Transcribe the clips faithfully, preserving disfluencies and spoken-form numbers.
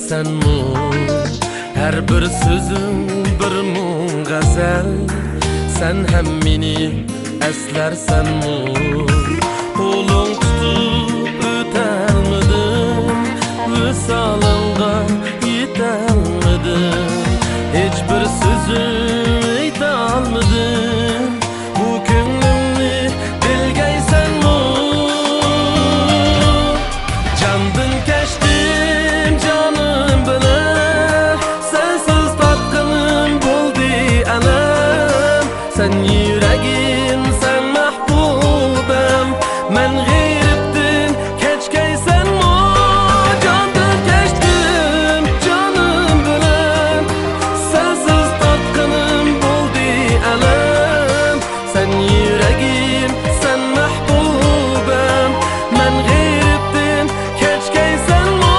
سەنمۇ ھەر بىر سۆزۈڭ بىر مۇڭ غەزەل، سەن ھەم مېنى ئەسلەرسەنمۇ؟ قولۇڭ تۇتۇپ ئۆتەلمىدىم، ۋىسالىڭغا يېتەلمىدىم، ھېچ بىر سۆزۈم ئېيتالمىدىم. بۇ كۆڭلۈمنى بىلگەيسەنمۇ؟ جاندىن كەچتىم جانىم بىلەن، سەنسىز تارتقىنىم بولدى ئەلەم. سەن يۈرەكىم، سەن مەھبۇبەم، مەن غېرىبتىن كەچكەيسەنمۇ؟ جاندىن كەچتىم جانىم بىلەن، سەنسىز تارتقىنىم بولدى ئەلەم. سەن يۈرەكىم، سەن مەھبۇبەم، مەن غېرىبتىن كەچكەيسەنمۇ؟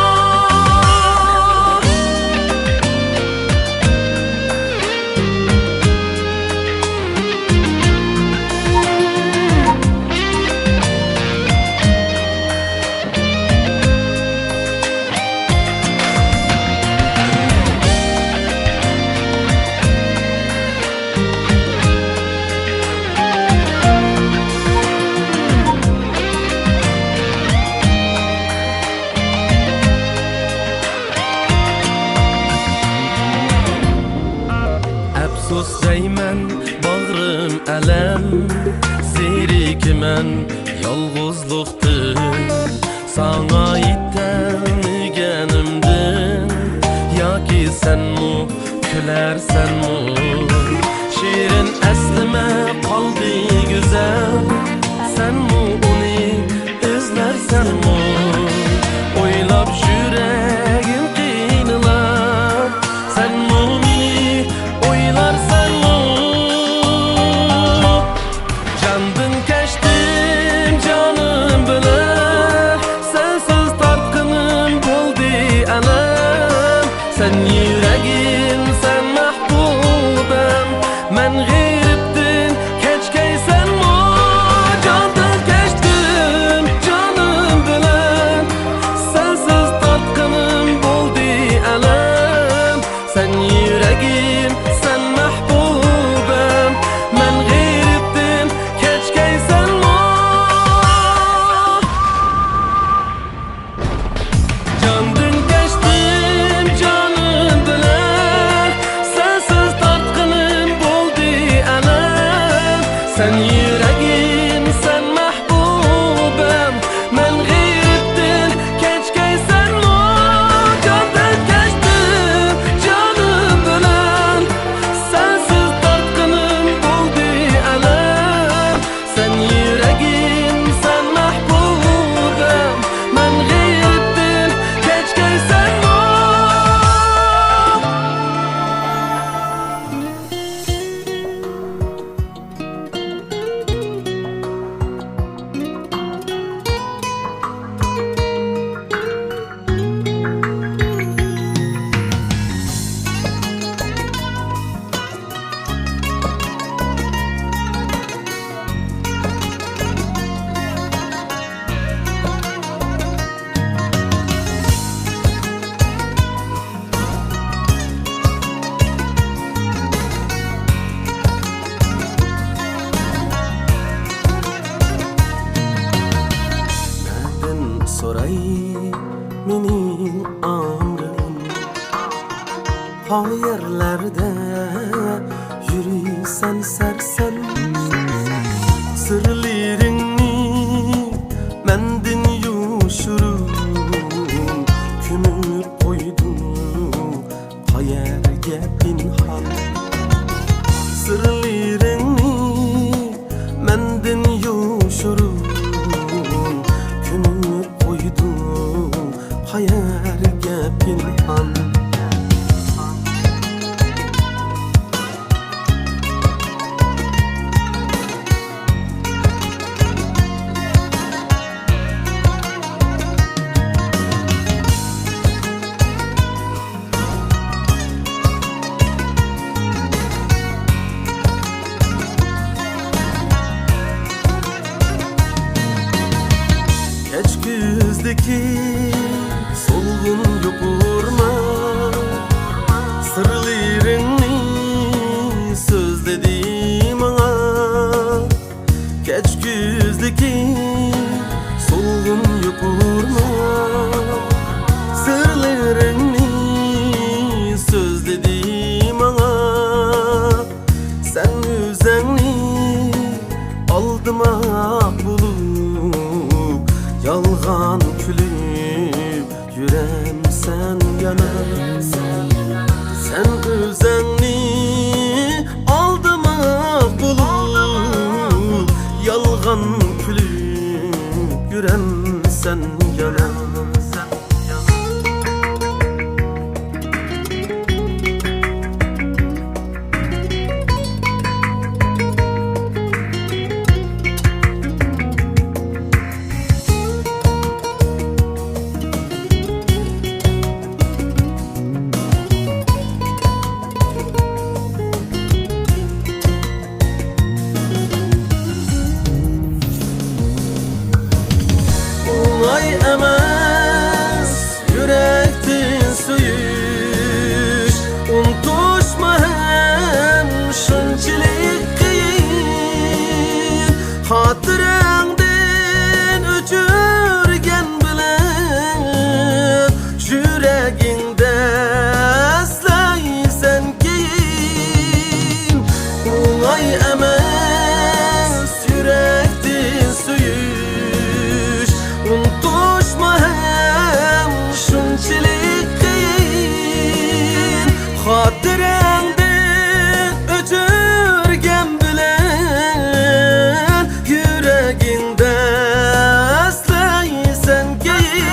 ئەپسۇس دەيمەن، باغرىم ئەلەم، زېرىكىمەن يالغۇزلۇقتىن. ساڭا يېتەلمىگەنىمدىن، ياكى سەنمۇ كۈلەرسەنمۇ؟ شېرىن ئەسلىمە قالدى گۈزەل، سەنمۇ ئۇنى ئىزلەرسەنمۇ؟ ئويلاپ يۈرەكىم قىينىلار، سەنمۇ مېنى ئويلارسەنمۇ؟ جاندىن كەچتىم جانىم بىلەن، سەنسىز تارتقىنىم بولدى ئەلەم. سەن يۈرەكىم، سەن مەھبۇبەم، مەن غېرىبتىن كەچكەيسەنمۇ؟ جاندىن كەچتىم جانىم بىلەن، سەنسىز تارتقىنىم بولدى ئەلەم. سەن يۈرەكىم، سەن مەھبۇبەم، مەن غېرىبتىن كەچكەيسەنمۇ؟ جاندىن كەچتىم جانىم بىلەن، سەنسىز تارتقىنىم بولدى ئەلەم. سەن يۈرەكىم، سەن مەھبۇبەم، مەن غېرىبتىن كەچكەيسەنمۇ؟ جاندىن كەچتىم جانىم بىلەن، سەنسىز تارتقىنىم بولدى ئەلەم. سەن يۈرەكىم، سەن مەھبۇبەم، مەن غېرىبتىن كەچكەيسەنمۇ؟ نەدىن سوراي مېنىڭ ئامرىم؟ قايەرلەردە يۈرىسەن سەرسان؟ سىرلىرىڭنى مەندىن يوشۇرۇن كۆمۈپ قويدۇڭ قايەرگە پىنھان؟ سىرلىرىڭنى مەندىن يوشۇرۇن كۆمۈپ قويدۇڭ قايەرگە پىنھان؟ كەچ كۈزدىكى سولغۇن يوپۇرماق سىرلىرىڭنى سۆزلىدى ماڭا، كەچكۈزدىكى سولغۇن يوپۇرماق. سىرلىرىڭنى سۆزلىدى ماڭا، سەن ئۆزۈڭنى ئالدىماق بولۇپ، يالغان كۈلۈپ يۈرەمسەن يەنە؟ سەن ئۆزۈڭنى ئالدىماق بولۇپ، يالغان كۈلۈپ يۈرەمسەن يەنە؟ ئوڭاي ئەمەس يۈرەكتىن سۆيۈش، ئۇنتۇشمۇ ھەم شۇنچىلىك قىيىن. خاتىرەڭدىن ئۆچۈرگەن بىلەن، يۈرەكىڭدە ئەسلەيسەن كېيىن. ئوڭاي ئەمەس يۈرەكتىن سۆيۈش، ئۇنتۇشمۇ ھەم شۇنچىلىك قىيىن. خاتىرەڭدىن ئۆچۈرگەن بىلەن، يۈرەكىڭدە ئەسلەيسەن كېيىن.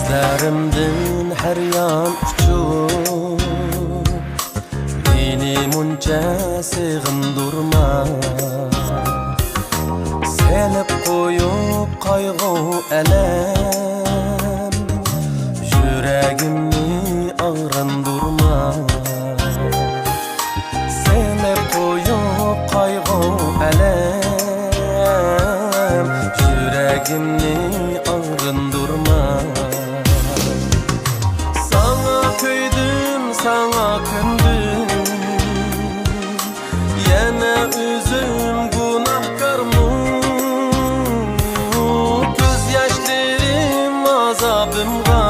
كۆزلىرىمدىن ھەر يان ئۇچۇپ، مېنى مۇنچە سېغىندۇرما. سېلىپ قويۇپ قايغۇ ئەلەم، يۈرەگىمنى ئاغرىندۇرما. سېلىپ قويۇپ قايغۇ ئەلەم، يۈرەگىمنى ئاغرىندۇرما. ساڭا كۆيدۈم، ساڭا كۆندۈم، يەنە ئۆزۈم گۇناھكارمۇ؟ كۆز ياشلىرىم ئازابىمغا،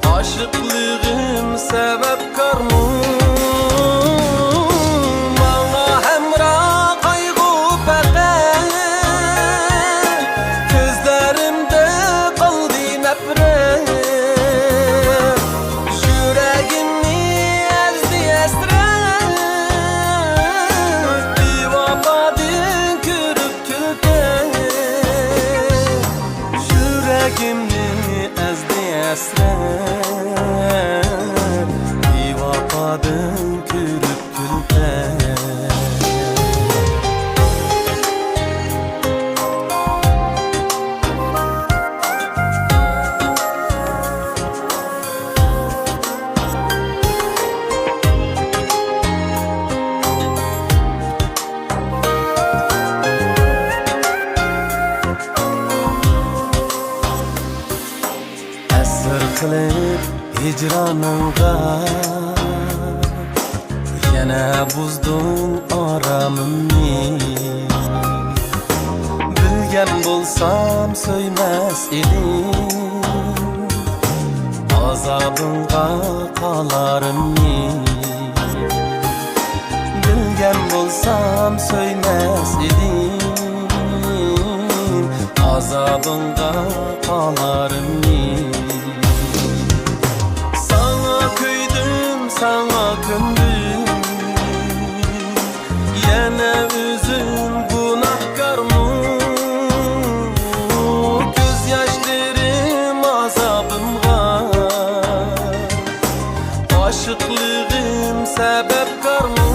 ئاشىقلىقىم سەۋەبكارمۇ؟ ماڭا ھەمراھ قايغۇ پەقەت، كۆزلىرىمدە قالدى نەپرەت. يۈرەگىمنى ئەزدى ھەسرەت، بىۋاپادىن كۆرۈپ كۈلكە. يۈرەگىمنى ئەزدى ھەسرەت، بىۋاپادىن كۆرۈپ كۈلكە. ئەسىر قىلىپ ھىجرانىڭغا، يەنە بۇزدۇڭ ئارامىمنى. بىلگەن بولسام سۆيمەس ئىدىم ئازابىڭغا قالارىمنى. بىلگەن بولسام سۆيمەس ئىدىم ئازابىڭغا قالارىمنى. ساڭا كۆيدۈم، ساڭا كۆندۈم، يەنە ئۆزۈم گۇناھكارمۇ؟ كۆز ياشلىرىم ئازابىمغا، ئاشىقلىقىم سەۋەبكارمۇ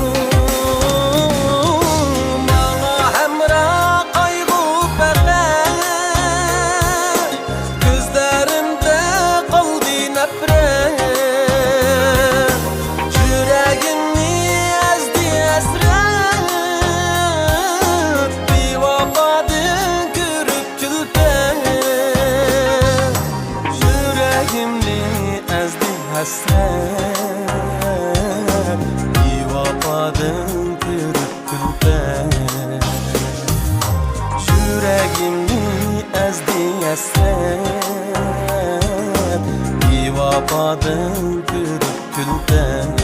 ماڭا ھەمراھ قايغۇ پەقەت؟ كۆزلىرىمدە قالدى نەپرەت، يۈرىكىمنى ئەزدى ھەسرەت، بىۋاپادىن كۆرۈپ كۈلپەت. يۈرىكىمنى ئەزدى ھەسرەت، بىۋاپادىن كۆرۈپ كۈلپەت. يۈرىكىمنى ئەزدى ھەسرەت، بىۋاپادىن كۆرۈپ كۈلپەت.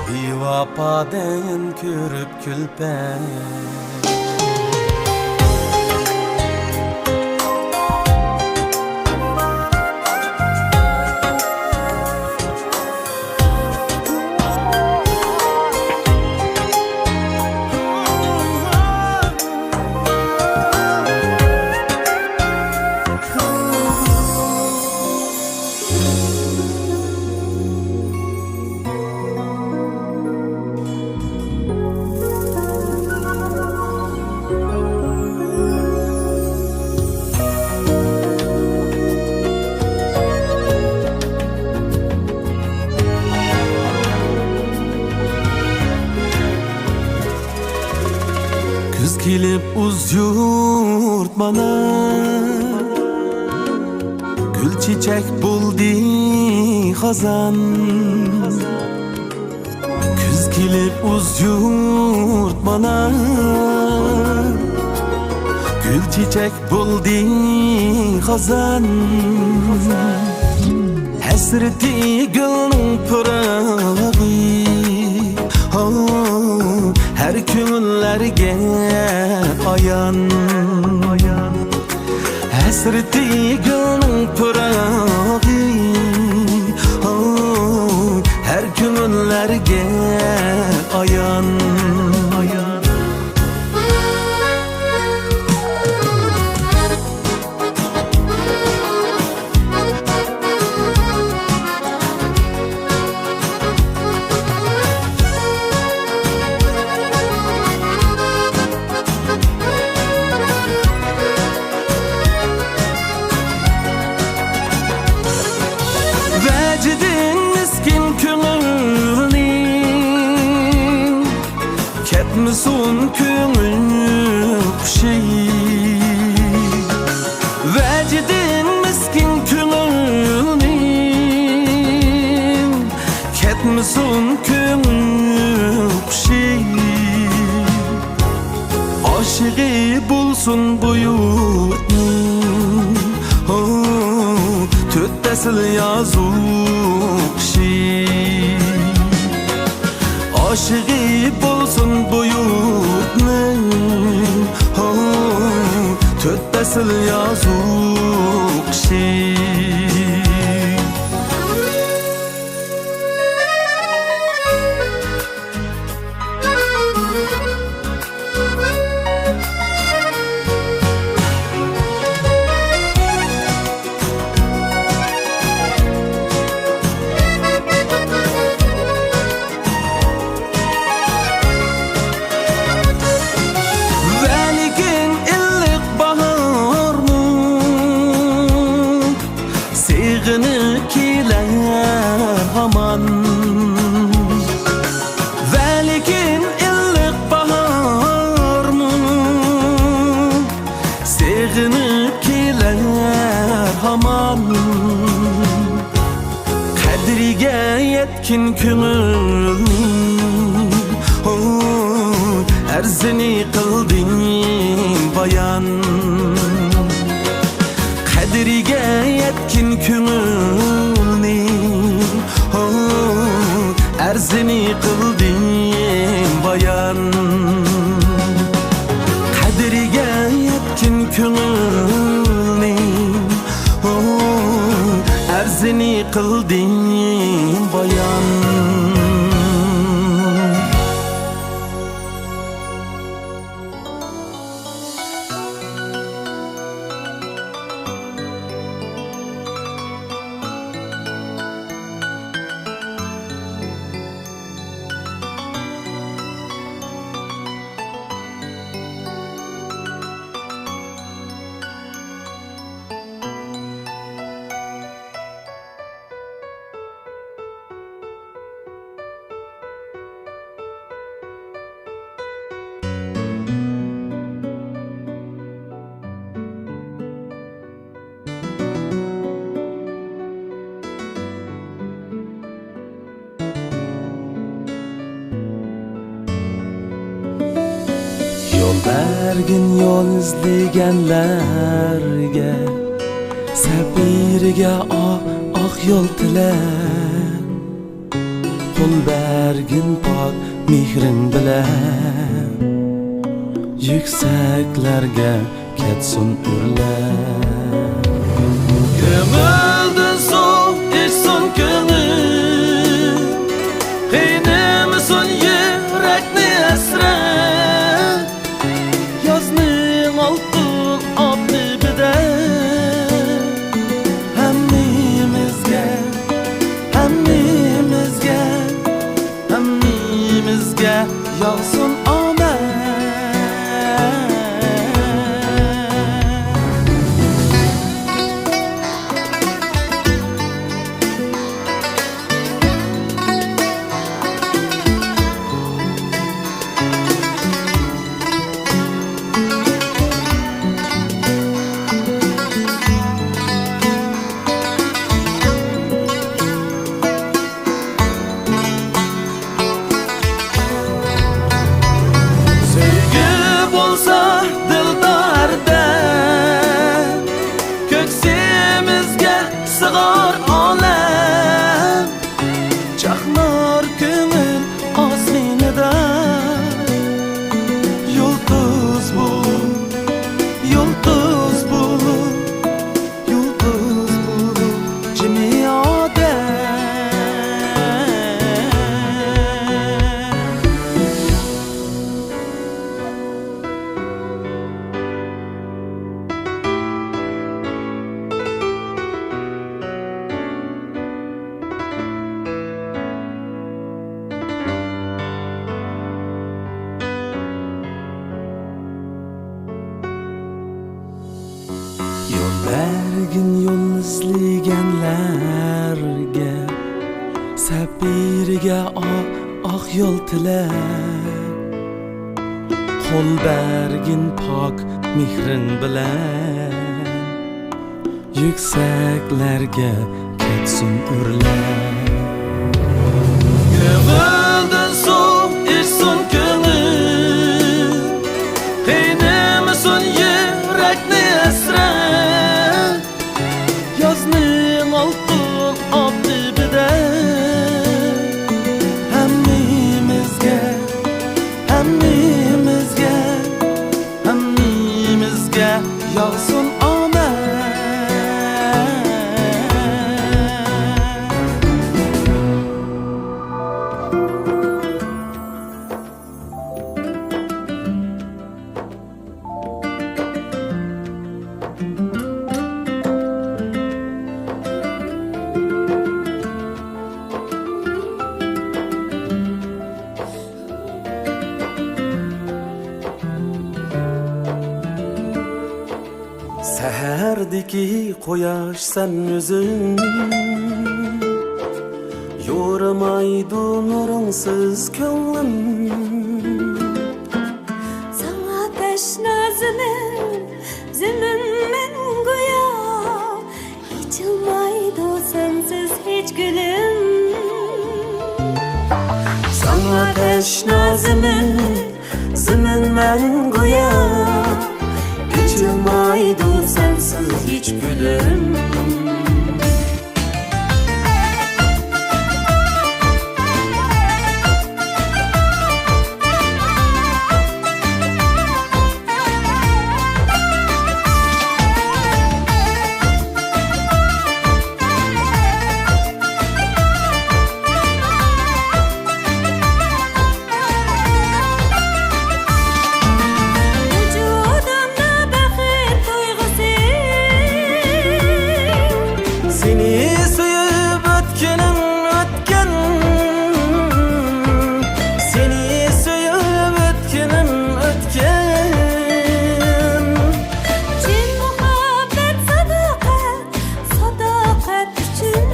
بىۋاپادىن كۆرۈپ كۈلپەت. كۈز كېلىپ ئۇز يۇرت مانا، گۈل چېچەك بولدى خازان. كۈز كېلىپ ئۇز يۇرت مانا، گۈل چېچەك بولدى خازان. ھەسرىتى گۈلنىڭ پىراقى، ھو، ھەر كۆڭۈللەرگە ئايان. ھەسرىتى گۈلنىڭ پىراقى، ھو، ھەر كۆڭۈللەرگە ئايان. ۋەجىدىن مىسكىن كۆڭۈلنى كەتمىسۇن كۆڭۈل قۇشى. ۋەجىدىن مىسكىن كۆڭۈلنى كەتمىسۇن كۆڭۈل قۇشى. ئاشىقى بولسۇن بۇ يۇرتنىڭ، ھو، تۆت پەسىل ياز ئۇ قىشى. ئاشىقى بولسۇن بۇ يۇرتنىڭ، ھو، تۆت پەسىل ياز ئۇ قىشى. ۋەلىكىن ئىللىق باھارمۇ سېغىنىپ كېلەر ھامان. ۋەلىكىن ئىللىق باھارمۇ سېغىنىپ كېلەر ھامان. قەدرىگە يەتكىن كۆڭۈلنىڭ، ھو، ئەرزىنى قىلدىم بايان. قەدرىگە يەتكىن كۆڭۈلنى، ھو، ئەرزىنى قىلدىم بايان. قەدرىگە يەتكىن كۆڭۈلنى، ھو، ئەرزىنى قىلدىم بايان. بەرگىن يول ئىزلىگەنلەرگە، سەپىرىگە ئاق، ئاق يول تىلەپ. قول بەرگىن پاك مېھرىڭ بىلەن، يۈكسەكلەرگە كەتسۇن ئۆرلەپ. كۆڭۈلدىن سۇ ئىچسۇن كۆڭۈل، قىينىمىسۇن يۈرەكنى ھەسرەت. يازنىڭ ئالتۇن ئاپتىپىدە ھەممىمىزگە، ھەممىمىزگە، ھەممىمىزگە ياغسۇن ئامەت. سۆيگۈ بولسا دىلدا ھەردەم، كۆكسىمىزگە سىغار ئالەم. چاقنار كۆڭۈل ئاسمىنىدا، يۇلتۇز بولۇپ، يۇلتۇز بولۇپ، يۇلتۇز بولۇپ جىمى ئادەم. يول بەرگىن يول ئىزلىگەنلەرگە، سەپىرىگە ئاق، ئاق يول تىلەپ. قول بەرگىن پاك مېھرىڭ بىلەن، يۈكسەكلەرگە كەتسۇن ئۆرلەپ. كۆڭۈلدىن سۇ ئىچسۇن كۆڭۈل، قىينىمىسۇن يۈرەكنى ھەسرەت. يازنىڭ ئالتۇن ئاپتىپىدە ھەممىمىزگە، ھەممىمىزگە، ھەممىمىزگە ياغسۇن ئامەت. سەھەردىكى قۇياش سەن ئۆزۈڭ، يورۇمايدۇ نۇرۇڭسىز كۆڭلۈم. ساڭا تەشنا زېمىن، زېمىن مەن گويا، ئېچىلمايدۇ سەنسىز ھېچ گۈلۈم. ساڭا تەشنا زېمىن، زېمىن مەن گويا، ئېچىلمايدۇ سەنسىز ھېچ گۈلۈم. ۋۇجۇدۇمدا بەخت تۇيغۇسى، سېنى سۆيۈپ ئۆتكىنىم ئۆتكەن، سېنى سۆيۈپ ئۆتكىنىم ئۆتكەن. چىن مۇھەببەت، ساداقەت، ساداقەت ئۈچۈن،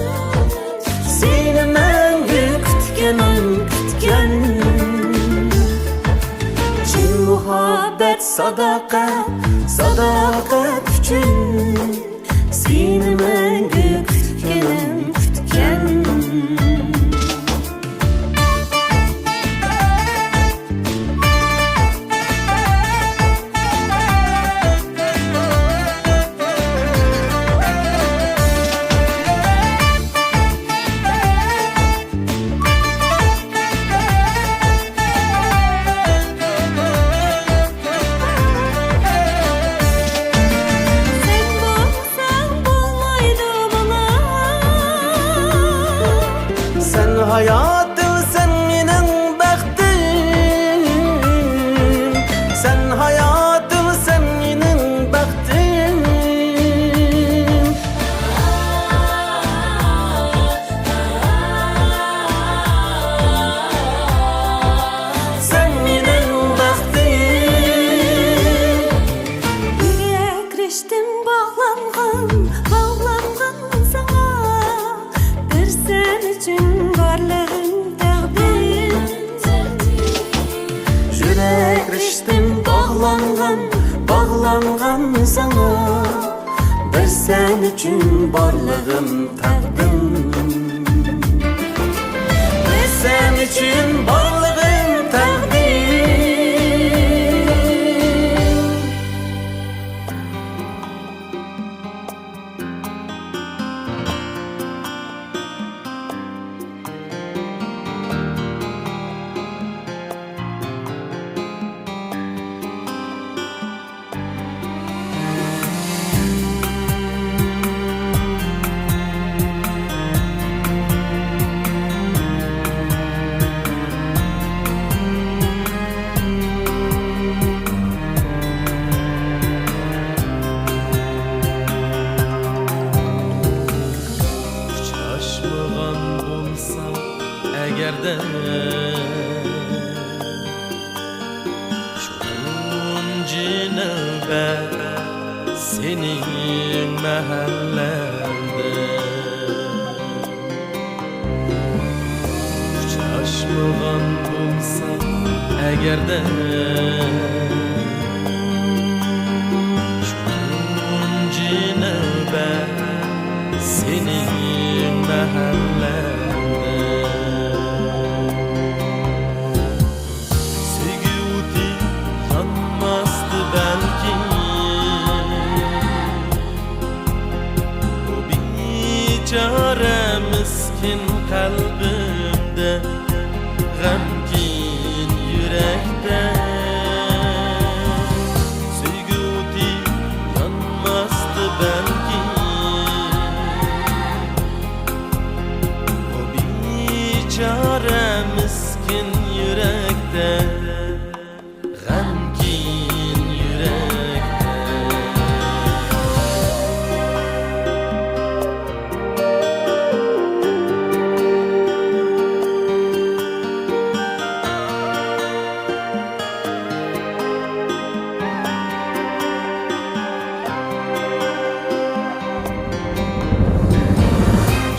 سېنى مەڭگۈ كۈتكىنىم كۈتكەن. چىن مۇھەببەت، ساداقەت، ساداقەت ئۈچۈن، سېنى مەڭگۈ كۈتكىنىم كۈتكەن. ھاياتىم سەن مېنىڭ بەختىم، سەن ھاياتىم سەن مېنىڭ بەختىم. سەن مېنىڭ بەختىم. يۈرەك رىشتىم باغلانغان، باغلانغان ساڭا. بىر سەن ئۈچۈن بارلىقىم تەقدىم. يۈرەك رىشتىم باغلانغان، باغلانغان ساڭا. بىر سەن ئۈچۈن بارلىقىم تەقدىم. بىر سەن ئۈچۈن بارلىقىم تەقدىم. ئۇچراشمىغان بولساق ئەگەردە، شۇ تۇنجى نۆۋەت سېنىڭ مەھەللەڭدە. ئۇچراشمىغان بولساق ئەگەردە، شۇ تۇنجى نۆۋەت سېنىڭ مەھەللەڭدە. سۆيگۈ ئوتى يانماستى بەلكىم، بۇ بىچارە مىسكىن قەلبىمدە، غەمكىن يۈرەكتە. سۆيگۈ ئوتى يانماستى بەلكىم، بۇ بىچارە مىسكىن يۈرەكتە، غەمكىن يۈرەكتە.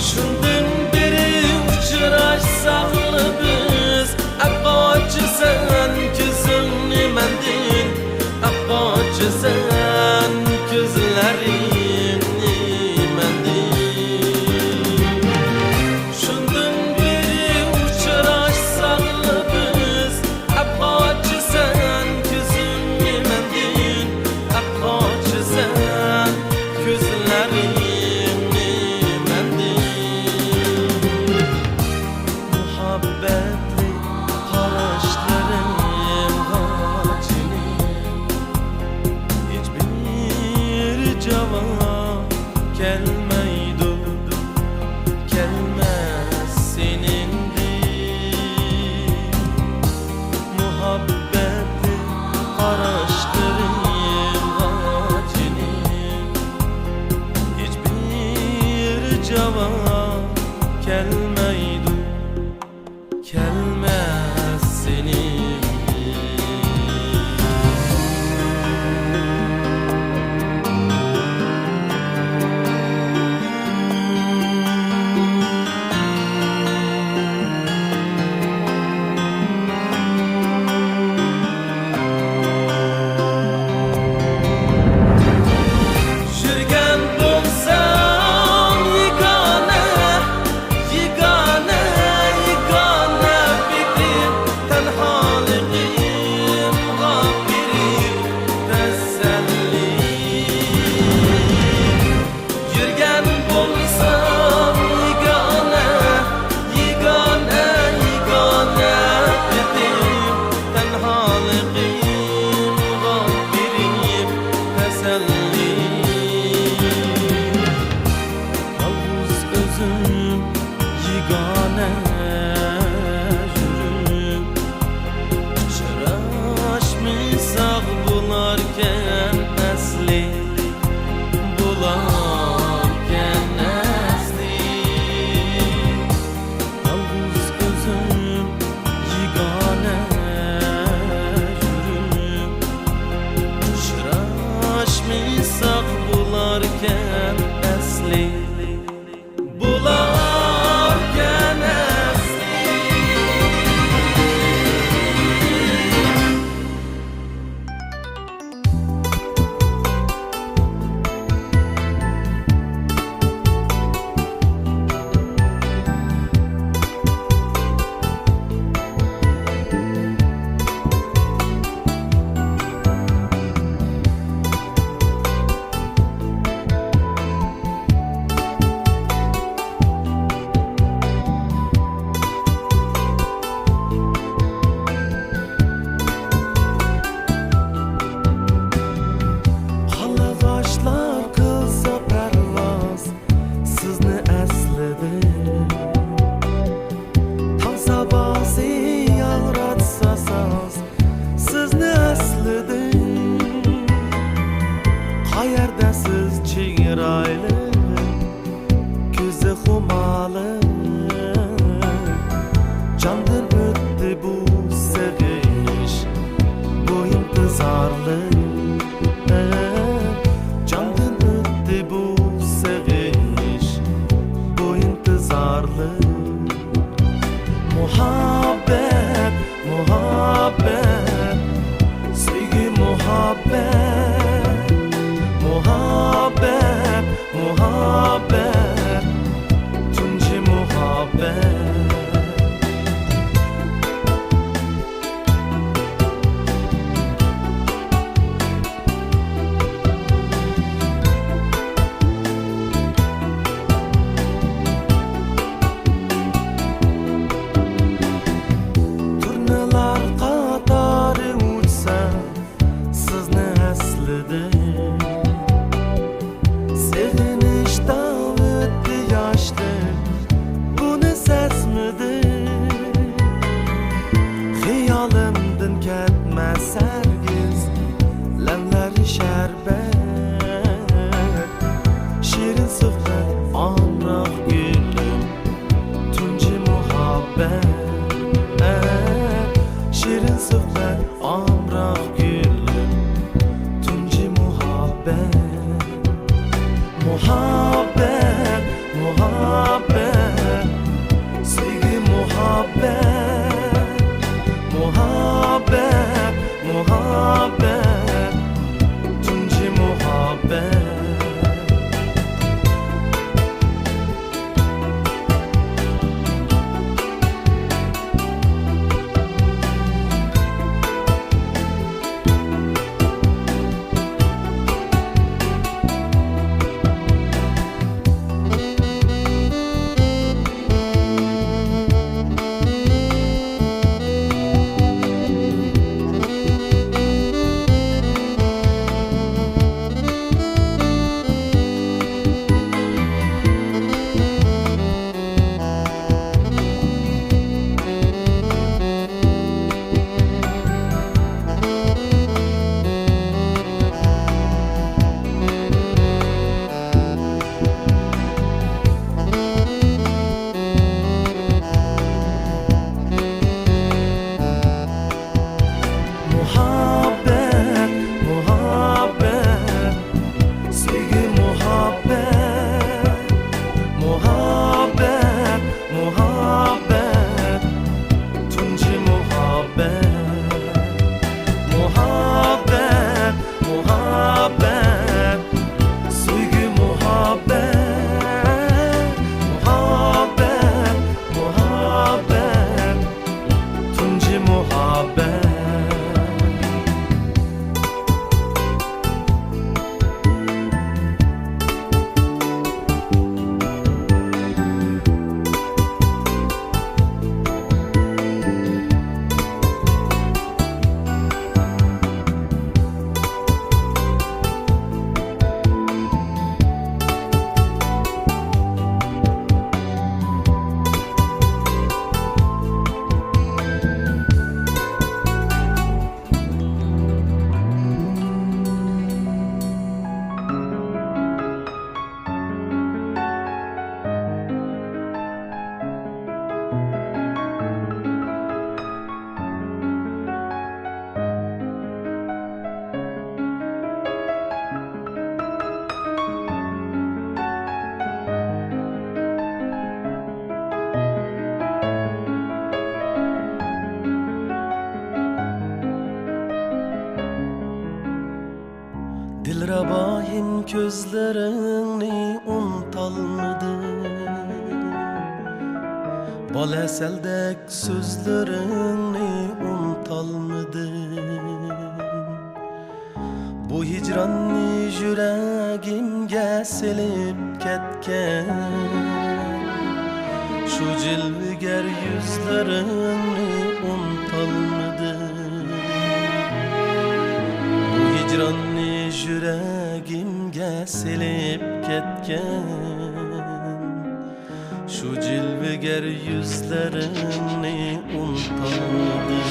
شۇندىن بېرى ئۇچراشساقلا بىز، ئەپ قاچىسەن كۆزۈڭنى مەندىن، ئەپ قاچىسەن كۆزلىرىڭنى مەندىن. شۇندىن بېرى ئۇچراشساقلا بىز، ئەپ قاچىسەن كۆزۈڭنى مەندىن، ئەپ قاچىسەن كۆزلىرىڭنى مەندىن. مۇھەببەتلىك قاراشلىرىڭغا جېنىم، ھېچبىر جاۋاب كەلمەيدۇ، كەلمەس سېنىڭدىن. مۇھەببەتلىك قاراشلىرىڭغا جېنىم، ھېچبىر جاۋاب كەلمەيدۇ، كەلمەس سېنىڭدىن. يۈرگەن بولسام يېگانە، يېگانە، يېگانە پېتىم، تەنھالىقىمغا بېرىپ تەسەللى. يۈرگەن بولسام يېگانە، يېگانە، يېگانە پېتىم، تەنھالىقىمغا بېرىپ تەسەللى. يالغۇز ئۆزۈم يېگانە، مۇھەببەت، مۇھەببەت، سۆيگۈ مۇھەببەت، مۇھەببەت، مۇھەببەت، تۇنجى مۇھەببەت. تۇرنىلار قاتارى ئۇچسا، سىزنى ئەسلىدىم. سېغىنىشتا ئۆتتى ياشلىق، بۇنى سەزمىدىم. خىيالىمدىن كەتمەس ھەرگىز، لەۋلەر شەربەت، شېرىن سۆھبەت، ئامراق گۈلۈم، تۇنجى مۇھەببەت. شېرىن سۆھبەت، ئامراق گۈلۈم، تۇنجى مۇھەببەت. مۇھەببەت، مۇھەببەت، سۆيگۈ مۇھەببەت. مۇھەببەت، مۇھەببەت، تۇنجى مۇھەببەت. مۇھەببەت، مۇھەببەت، سۆيگۈ مۇھەببەت، مۇھەببەت، مۇھەببەت، تۇنجى مۇھەببەت. مۇھەببەت، مۇھەببەت، سۆيگۈ مۇھەببەت. مۇھەببەت، مۇھەببەت، تۇنجى مۇھەببەت. دىلرەبايىم، كۆزلىرىڭنى ئۇنتالمىدىم، بال ئەسەلدەك سۆزلىرىڭنى ئۇنتالمىدىم. بۇ ھىجراننى يۈرەگىمگە سېلىپ كەتكەن، شۇ جىلۋىگەر يۈزلىرىڭنى ئۇنتالمىدىم. بۇ ھىجراننى يۈرەگىمگە سېلىپ كەتكەن، شۇ جىلۋىگەر يۈزلىرىڭنى ئۇنتالمىدىم.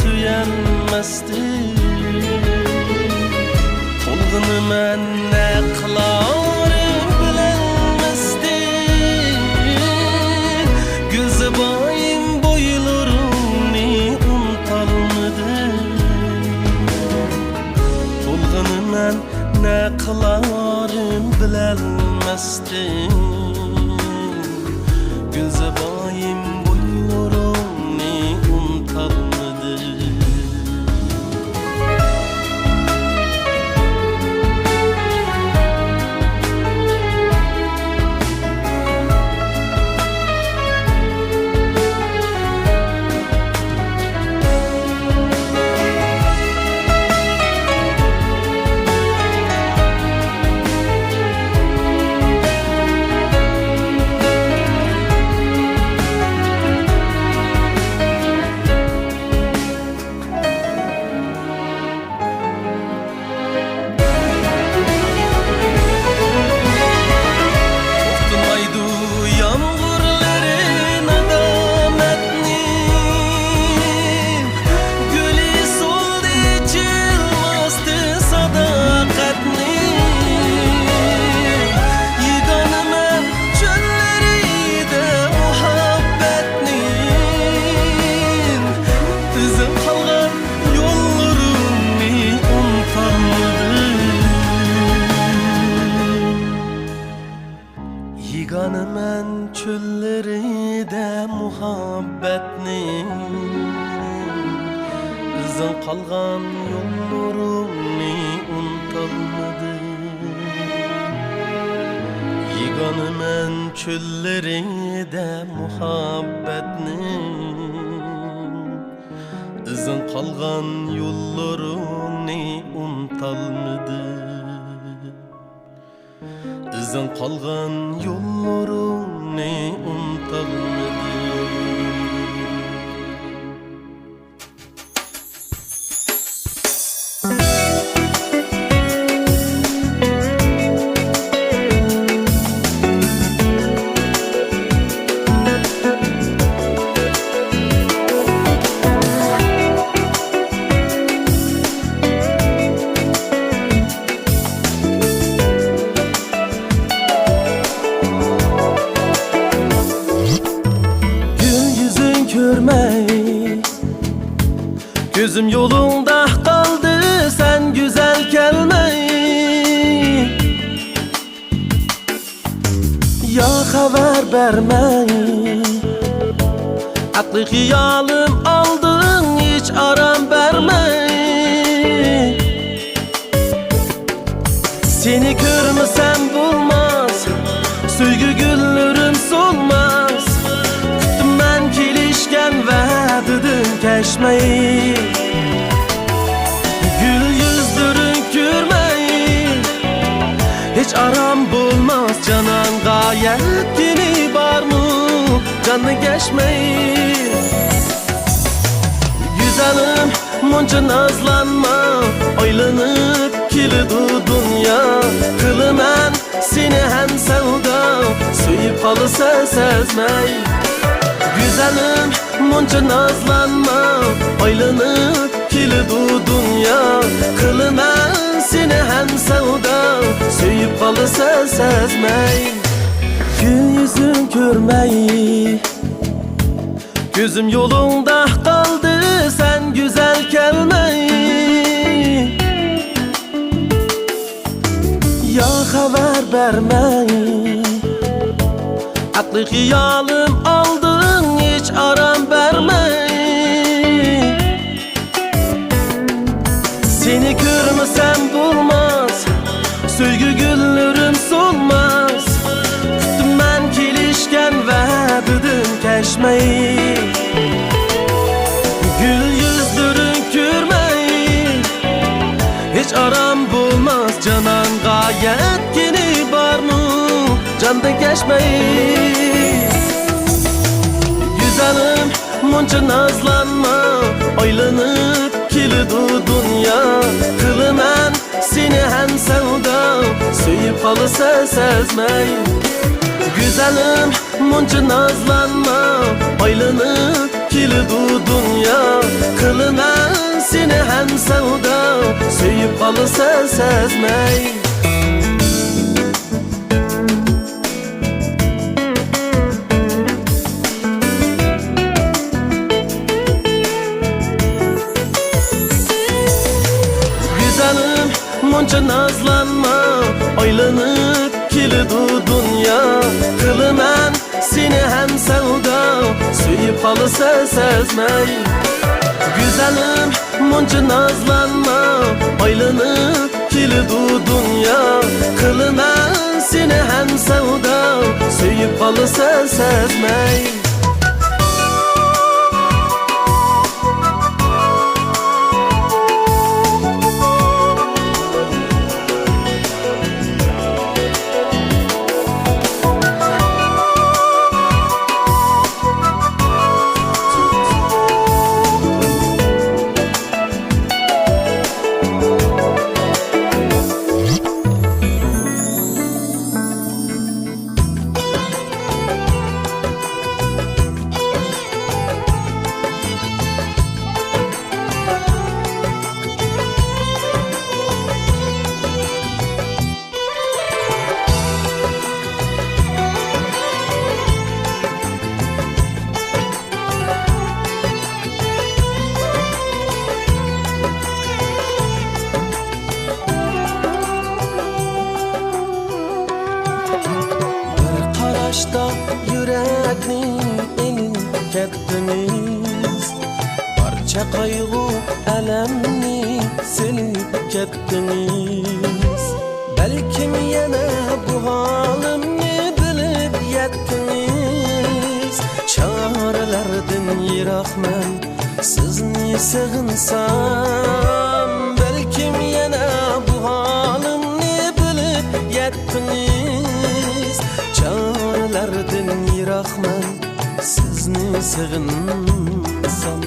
سۈيەلمەستىن، تولغىنىمەن نە قىلارىم بىلەلمەستىن. گۈلزىبايىم، بويلىرىڭنى ئۇنتالمىدىم، تولغىنىمەن نە قىلارىم بىلەلمەستىن. گۈلزىبايىم، بويلىرىڭنى ئۇنتالمىدىم. توختىمايدۇ يامغۇرلىرى نادامەتنىڭ، گۈلى سولدى جىلۋاستى ساداقەتنىڭ. يېگانىمەن چۆللىرىدە مۇھەببەتنىڭ، ئىزىڭ قالغان يوللىرىڭنى ئۇنتالمىدىم. يېگانىمەن چۆللىرىدە مۇھەببەتنىڭ، ئىزىڭ قالغان يوللىرىڭنى ئۇنتالمىدىم. يېگانىمەن چۆللىرىدە مۇھەببەتنىڭ، ئىزىڭ قالغان يوللىرىڭنى ئۇنتالمىدىم. ئىزىڭ قالغان يوللىرىڭنى ئۇنتالمىدىم. گۈل يۈزۈڭ كۆرمەي، كۆزۈم يولۇڭدا قالدى، سەن گۈزەل كەلمەي. يا خەۋەر بەرمەي، ئەقلى خىيالىم ئالدىڭ، ھېچ ئارام بەرمەي. سېنى كۆرمىسەم بولماس، سۆيگۈ گۈللىرىم سولماس. كۈتتۈم مەن كېلىشكەن ۋەدىدىن كەچمەي. گۈل يۈزلىرىڭ كۆرمەي، ھېچ ئارام بولماس جانانغا يەتكىنى بارمۇ، جاندىن كەچمەي. گۈزەلىم، مۇنچە نازلانما، ئايلىنىپ كېلىدۇ دۇنيا. قىلىمەن سېنى ھەم سەۋدا، سۆيۈپ قالىسەن سەزمەي. گۈزەلىم، مۇنچە نازلانما، ئايلىنىپ كېلىدۇ دۇنيا. قىلىمەن سېنى ھەم سەۋدا، سۆيۈپ قالىسەن سەزمەي. گۈل يۈزۈڭ كۆرمەي، كۆزۈم يولۇڭدا قالدى، سەن گۈزەل كەلمەي. يا خەۋەر بەرمەي، ئەقلى خىيالىم ئالدىڭ، ھېچ ئارام بەرمەي. سېنى كۆرمىسەم بولماس، سۆيگۈ گۈللىرىم سولماس. كۈتتۈم مەن كېلىشكەن ۋەدىدىن كەچمەي. گۈل يۈزلىرىڭ كۆرمەي، ھېچ ئارام بولماس جانانغا يەتكىنى بارمۇ، جاندىن كەچمەي. گۈزەلىم، مۇنچە نازلانما، ئايلىنىپ كېلىدۇ دۇنيا. قىلىمەن سېنى ھەم سەۋدا، سۆيۈپ قالىسەن سەزمەي. گۈزەلىم، مۇنچە نازلانما، ئايلىنىپ كېلىدۇ دۇنيا، قىلىمەن سېنى ھەم سەۋدا، سۆيۈپ قالىسەن سەزمەي. گۈزەلىم، مۇنچە نازلانما، ئايلىنىپ كېلىدۇ دۇنيا، قىلىمەن سېنى ھەم سەۋدا، سۆيۈپ قالىسەن سەزمەي. گۈزەلىم، مۇنچە نازلانما، ئايلىنىپ كېلىدۇ دۇنيا، قىلىمەن سېنى ھەم سەۋدا، سۆيۈپ قالىسەن سەزمەي. بىر قاراشتا يۈرەكنى ئېلىپ كەتتىڭىز، بارچە قايغۇ، ئەلەمنى سېلىپ كەتتىڭىز. بەلكىم يەنە بۇ ھالىمنى بىلىپ يەتتىڭىز. چارىلەردىن يىراقمەن، سىزنى سېغىنسام، بەلكىم يەنە بۇ ھالىمنى بىلىپ يەتتىڭىز. چارىلەردىن يىراقمەن، سىزنى سېغىنسام.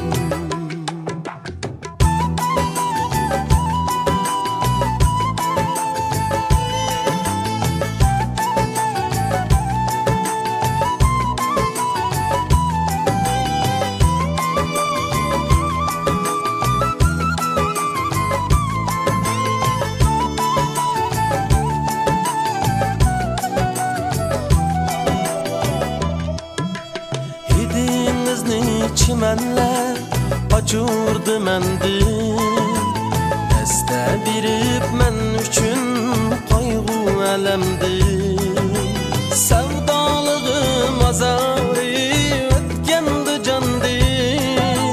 ھىدىڭىزنى چىمەنلەر قاچۇردى مەندىن، دەستە بېرىپ مەن ئۈچۈن قايغۇ-ئەلەمدىن. سەۋدالىقىم ئازارى ئۆتكەندە جاندىن،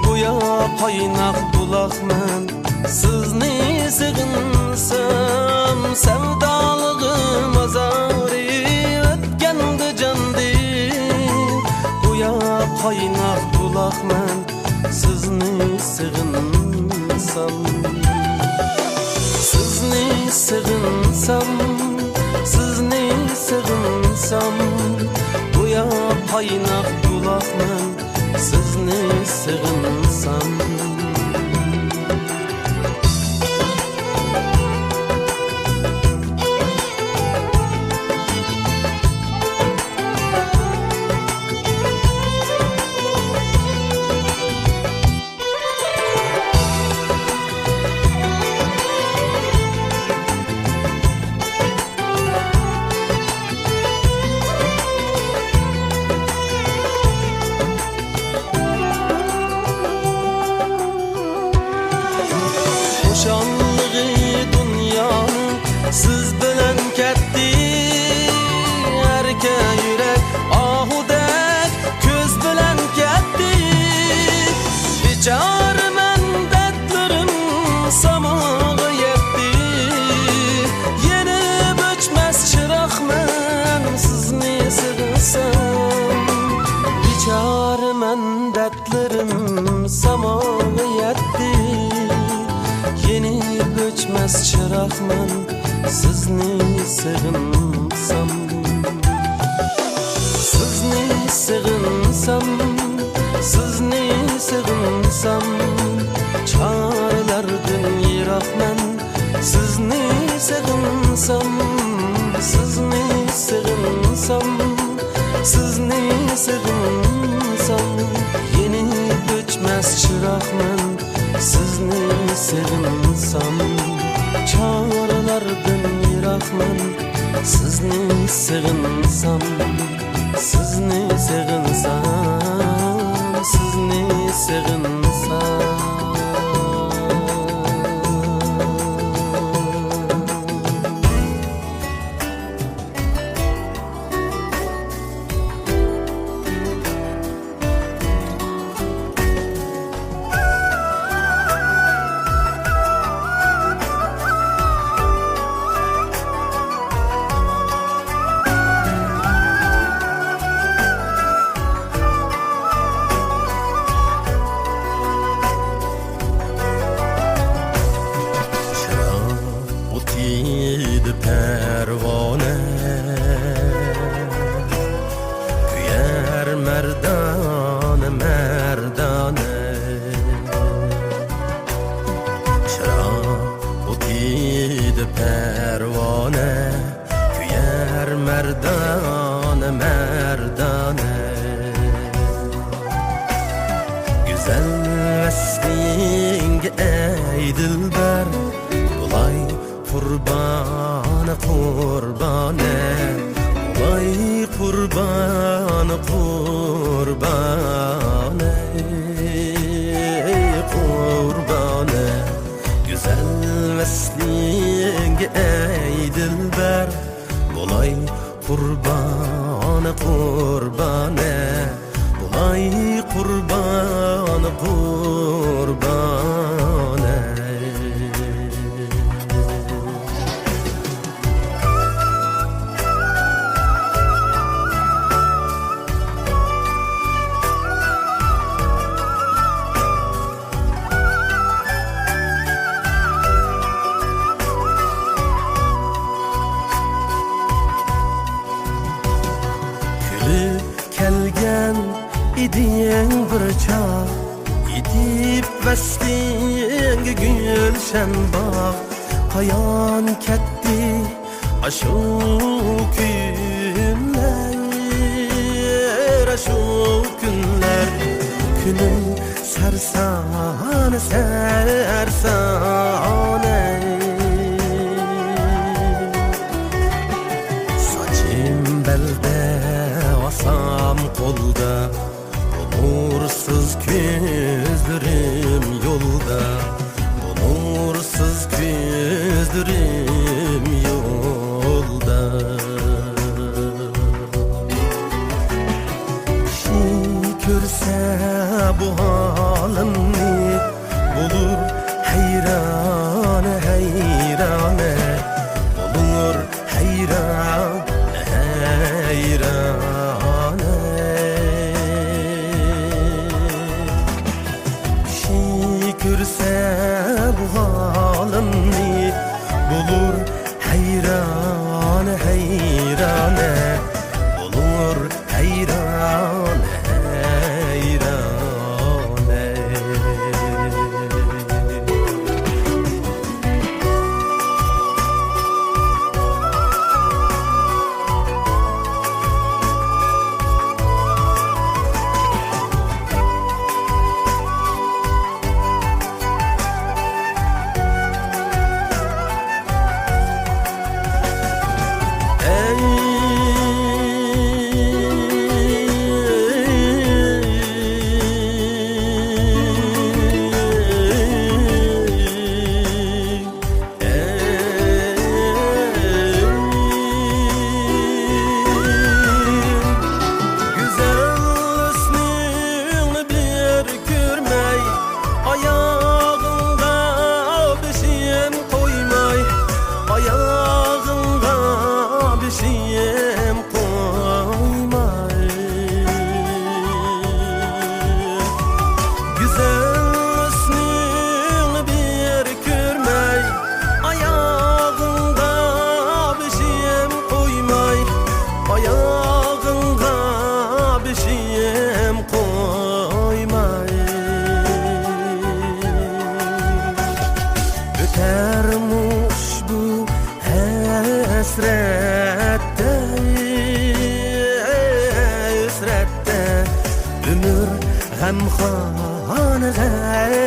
گويا قايناق بۇلاقمەن سىزنى سېغىنسام. سەۋدالىقىم ئازارى ئۆتكەندە جاندىن، گويا قايناق بۇلاقمەن سىزنى سېغىنسام. سىزنى سېغىنسام، سىزنى سېغىنسام، گويا قايناق بۇلاقمەن سىزنى سېغىنسام. خۇشاللىقى دۇنيانىڭ سىز بىلەن كەتتى. ئەركە يۈرەك ئاھۇدەك كۆز بىلەن كەتتى. بىچارىمەن، دەردلىرىم ساماغا يەتتى. يېنىپ ئۆچمەس چىراغمەن سىزنى سېغىنسام. بىچارىمەن، دەردلىرىم ساماغا يەتتى. يېنىپ ئۆچمەس چىراغمەن سىزنى سېغىنسام. سىزنى سېغىنسام، سىزنى سېغىنسام، چارىلەردىن يىراقمەن. سىزنى سېغىنسام، سىزنى سېغىنسام، سىزنى سېغىنسام، يەنە چىراغمەن سىزنى سېغىنسام، چارلاردىن يىراقمەن سىزنى سېغىنسام، سىزنى سېغىنسام، سىزنى سېغىنسام. ئوتىدا پەرۋانە، كۆيەر مەردانە، مەردانە. چىراغ ئوتىدا پەرۋانە، كۆيەر مەردانە، مەردانە. گۈزەل ۋەسلىڭگە ئەي دىلبەر، بولاي قۇربانە، قۇربانە، ۋاي قۇربانە، قۇربانە، قۇربانە. گۈزەل ۋەسلىڭگە ئەي دىلبەر، بولاي قۇربانە، قۇربانە، بولاي قۇربانە، قۇربانە. كۈلۈپ كەلگەن ئىدىڭ بىر چاغ، ئېتىپ ۋەسلىڭگە گۈلشەن باغ. قايان كەتتى ئاشۇ كۈنلەر، ئاشۇ كۈنلەر؟ كۈنۈم سەرسان، سەرسان ئەي. ساچىم بەلدە، ئاسام قولدا، بۇ نۇرسىز كۆزلىرىم يولدا، بۇ نۇرسىز كۆزلىرىم يولدا. كىشى كۆرسە بۇ ھالىمنى، بولۇر ھەيران، ھەيران، بولۇر ھەيران، ھەيران. كىشى كۆرسە بۇ ھالىمنى، بولۇر ھەيران، ھەيران، بولۇر ھەيران، ھەيران.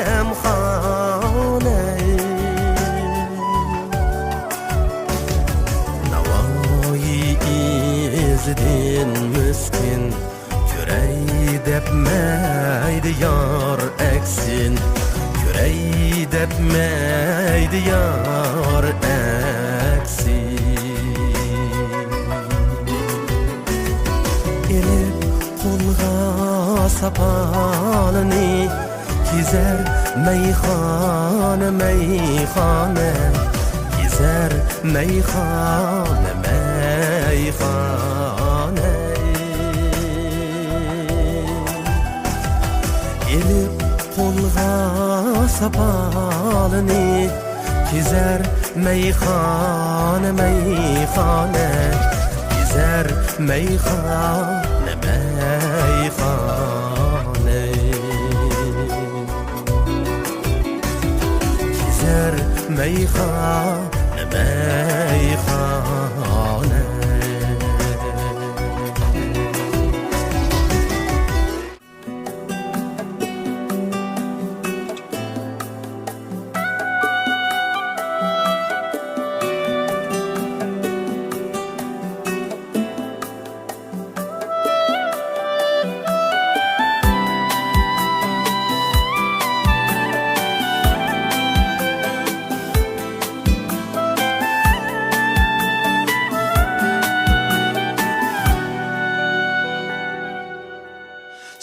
غەمخانەي. ناۋايى ئىزىدىن مىسكىن، كۆرەي دەپمەيدۇ يار ئەكسىن، كۆرەي دەپمەيدۇ يار ئەكسىن. ئېلىپ قولغا ساپالىنى، كېزەر مەيخانا، مەيخانا، كېزەر مەيخانا، مەيخانا. ئېلىپ قولغا ساپالىنى، كېزەر مەيخانا، مەيخانا، كېزەر مەيخانا، مەيخانا. كېزەر مەيخانا، مەيخانا.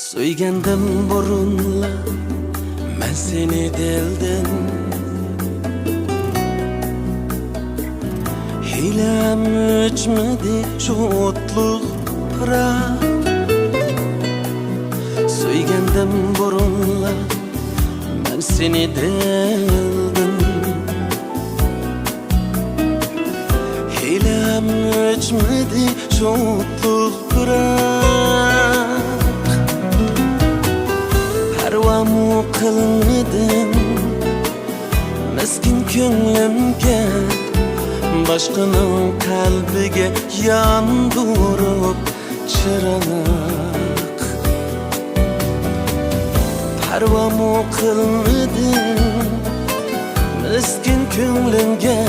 سۆيگەندىم بۇرۇنلا مەن سېنى دىلدىن، ھېلىھەم ئۆچمىدى شۇ ئوتلۇق پىراق. سۆيگەندىم بۇرۇنلا مەن سېنى دىلدىن، ھېلىھەم ئۆچمىدى شۇ ئوتلۇق پىراق. پەرۋامۇ قىلمىدىم مىسكىن كۆڭلۈمگە، باشقىنىڭ قەلبىگە ياندۇرۇپ چىراغ. پەرۋامۇ قىلمىدىم مىسكىن كۆڭلۈمگە،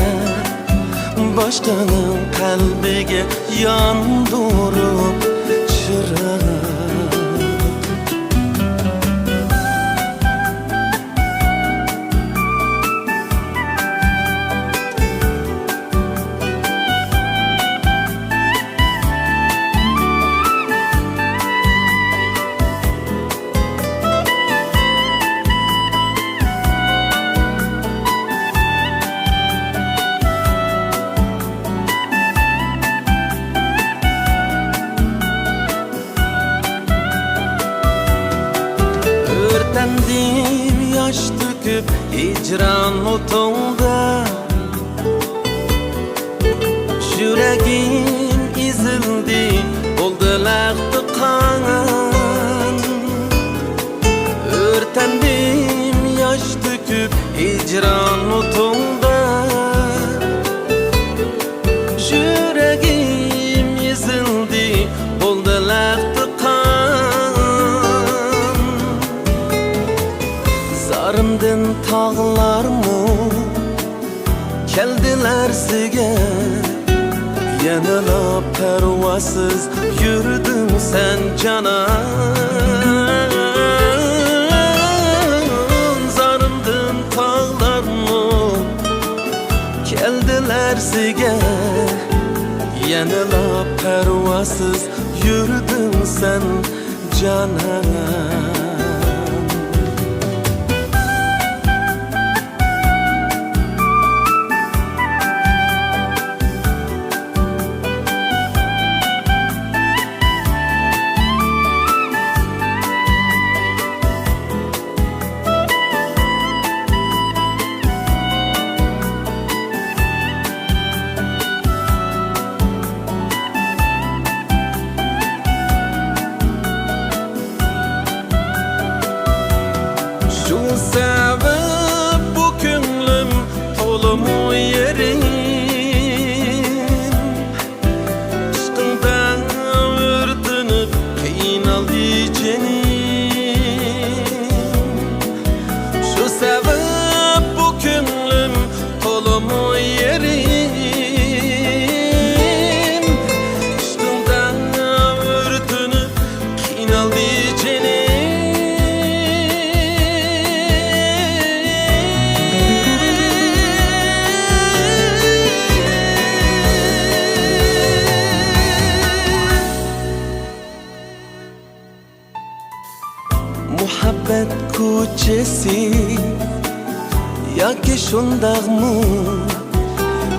باشقىنىڭ قەلبىگە ياندۇرۇپ چىراغ. ئۆرتەندىم ياش تۆكۈپ ھىجران ئوتۇڭدا، يۈرىكىم ئېزىلدى، بولدى لەختە قان. ئۆرتەندىم ياش تۆكۈپ ھىجران ئوتۇڭدا، يۈرىكىم ئېزىلدى، بولدى لەختە قان. زارىمدىن تاغلارمۇ كەلدى لەرزىگە، يەنىلا پەرۋاسىز يۈردۈڭ سەن جانان. زارىمدىن تاغلارمۇ كەلدى لەرزىگە، يەنىلا پەرۋاسىز يۈردۈڭ سەن جانان. شۇ سەۋەب بۇ كۆڭلۈم تولىمۇ يېرىم، ئىشقىڭدا ئۆرتىنىپ قىينالدى جېنىم. سەۋەب بۇ كۆڭلۈم تولىمۇ يېرىم، ئىشقىڭدا ئۆرتىنىپ قىينالدى جېنىم. مۇھەببەت كوچىسى ياكى شۇنداقمۇ؟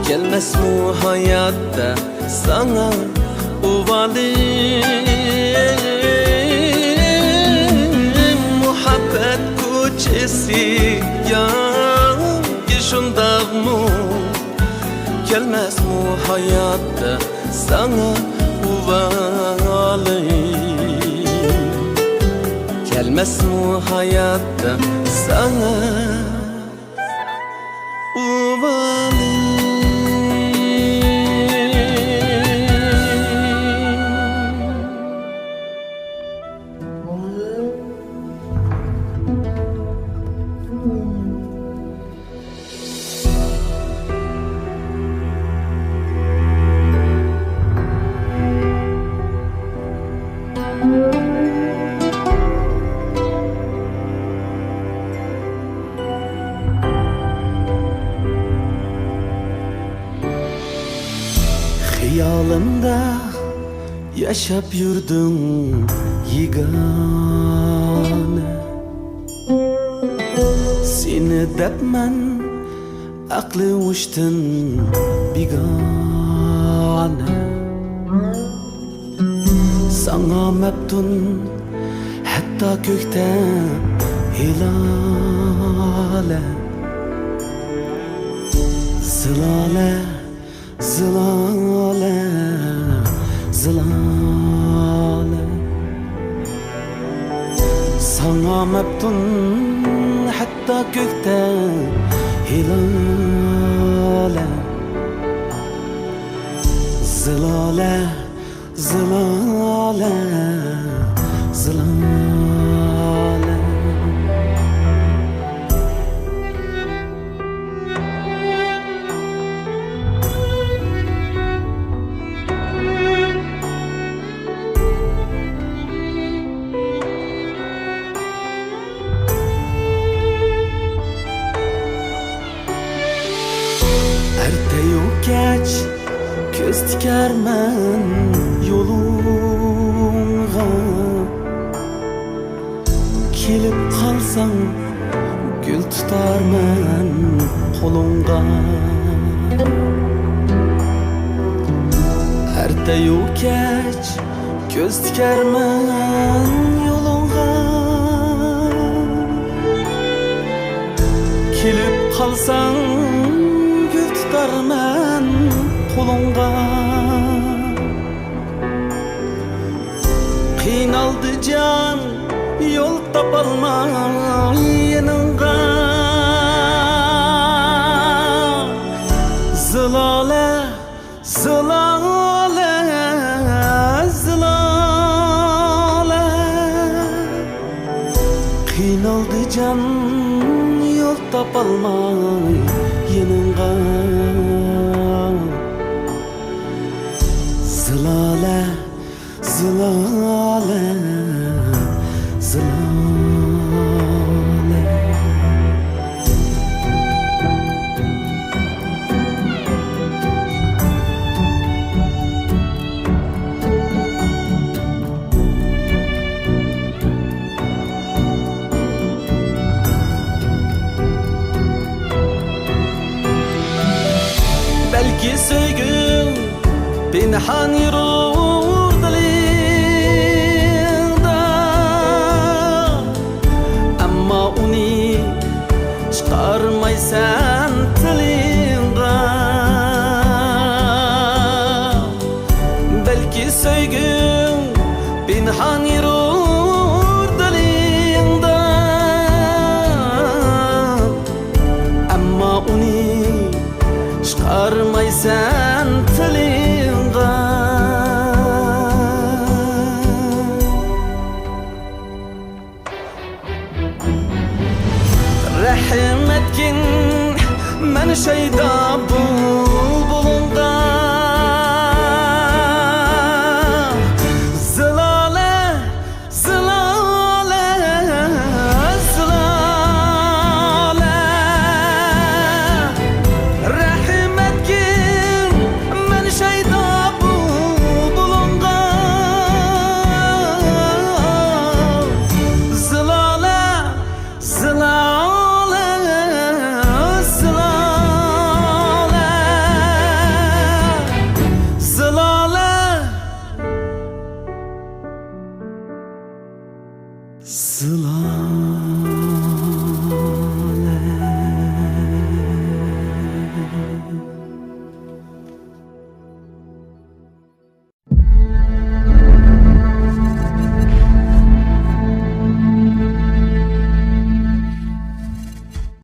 كەلمەسمۇ ھاياتتا ساڭا ئۇۋالىم؟ مۇھەببەت كوچىسى ياكى شۇنداقمۇ؟ كەلمەسمۇ ھاياتتا ساڭا ئۇۋالىم؟ كەلمەسمۇ ھاياتتا ساڭا ئۇۋالىم؟ خىيالىمدا ياشاپ يۈردۈڭ يېگانە، سېنى دەپ مەن ئەقلى ھوشتىن بىگانە. ساڭا مەپتۇن ھەتتا كۆكتە ھىلالە، زىلالە، زىلالە، زىلالە. ساڭا مەپتۇن ھەتتا كۆكتە ھىلالە، زىلالە، زىلالە، زىلالە. ئەرتەيۇ كەچ كۆز تىكەرمەن يولۇڭغا، كېلىپ قالساڭ گۈل تۇتارمەن قولۇڭغا. ئەرتەيۇ كەچ كۆز تىكەرمەن يولۇڭغا، كېلىپ قالساڭ گۈل تۇتارمەن قولۇڭغا. قىينالدى جان يول تاپالماي يېنىڭغا. زىلالە، زىلالە، زىلالە، قىينالدى جان يول تاپالماي يېنىڭغا. زىلالە، زىلالە، زىلالە. بەلكى سۆيگۈڭ پىنھان يۈرۈر دىلىڭدا، ئەمما ئۇنى چىقارمايسەن تىلىڭغا. بەلكى سۆيگۈڭ پىنھان يۈرۈر دىلىڭدا، ئەمما ئۇنى چىقارمايسەن تىلىڭغا. ھەممەتكىن مەن شەيدا بۇ.